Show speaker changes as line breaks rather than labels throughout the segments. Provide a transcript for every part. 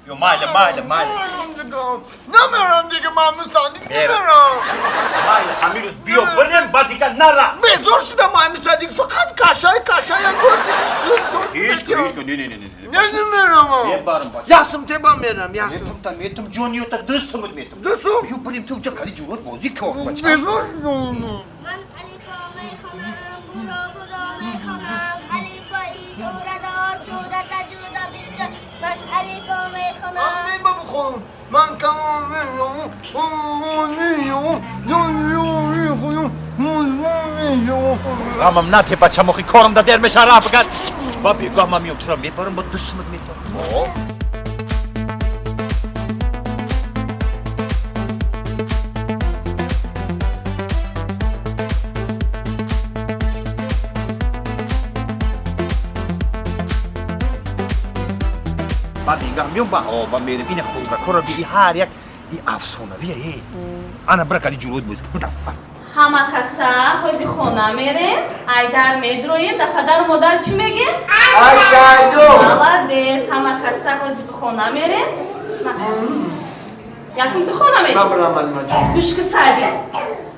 Ё майли, майли, майли.
Намерам дига, маъму садик, намерам.
Майли, ҳамин рӯз биё бирем, баъд дигар нара.
Безор шудам, маъму садик, фақат кашай кашай гӯр.
Ҳеҷ ку, ҳеҷ ку, не, не, не, не.
Не, намерам.
Мебарам, бача.
Ясум теба мерам, ясум.
Метум та метум, ҷониё та дустумут метум.
Дустум?
Биё бирем, ту уҷа кали ҷурот бозӣ кор, бача.
Безор шудам.
Ман алифо мехонам, буро буро мехонам, алифои ҷурадор шуда таҷуда бисёр. Ман алифо мехонам.
Ман бихонам. Ман камон
Ғамам нате, бачам, охи корам да дер меша рафгат. Ба бегоҳ ман миём, тура мебарам, ба дустумут метум. Ба бегаҳ миём, ба ба мерем ина хӯрзакора би, ҳар як и афсонавия е. Ана бира, кали ҷурот боз.
Ҳама каса ҳози хона мерем, айдар медроем, да падару модар чӣ мегем?
Айшайду.
Молодец, ҳама каса ҳози ба хона мерем. Якум ту хона мери?
Набрам, маълима.
Гӯш ки, Саъди.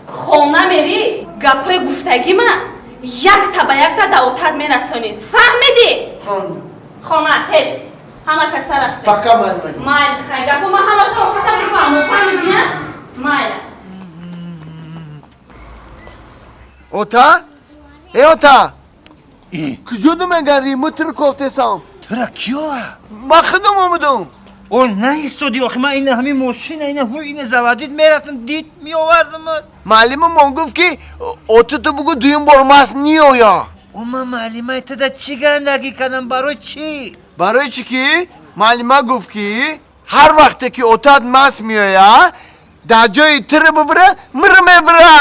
Хона мери, гапҳои гуфтагима якта ба якта да отат мерасонӣ. Фаҳмидӣ? Хона тез. Ҳама каса рафтем.
Пока, маълима.
Майли, хай, гапо ма ҳамаша отата мефаҳмам, фаҳмидӣ, а? Майли.
Ота? Э, ота? Куҷо думегари? Мутр кофтесам.
Тура киё?
Ман худам омадам.
О, наистоди, охи ман ина ҳамин мошина ина ҳу ина заводить мерафтам, дид меовардам.
Маълимамон гуфт, ки оту ту бугу, дуюм бор маст ниёя.
О, ман маълимаи тада чӣ гандагӣ кардам, барои чӣ?
Барои чӣ ки маълима гуфт, ки ҳар вақте ки отат маст меоя, дар ҷои тира бибира, мира мебира.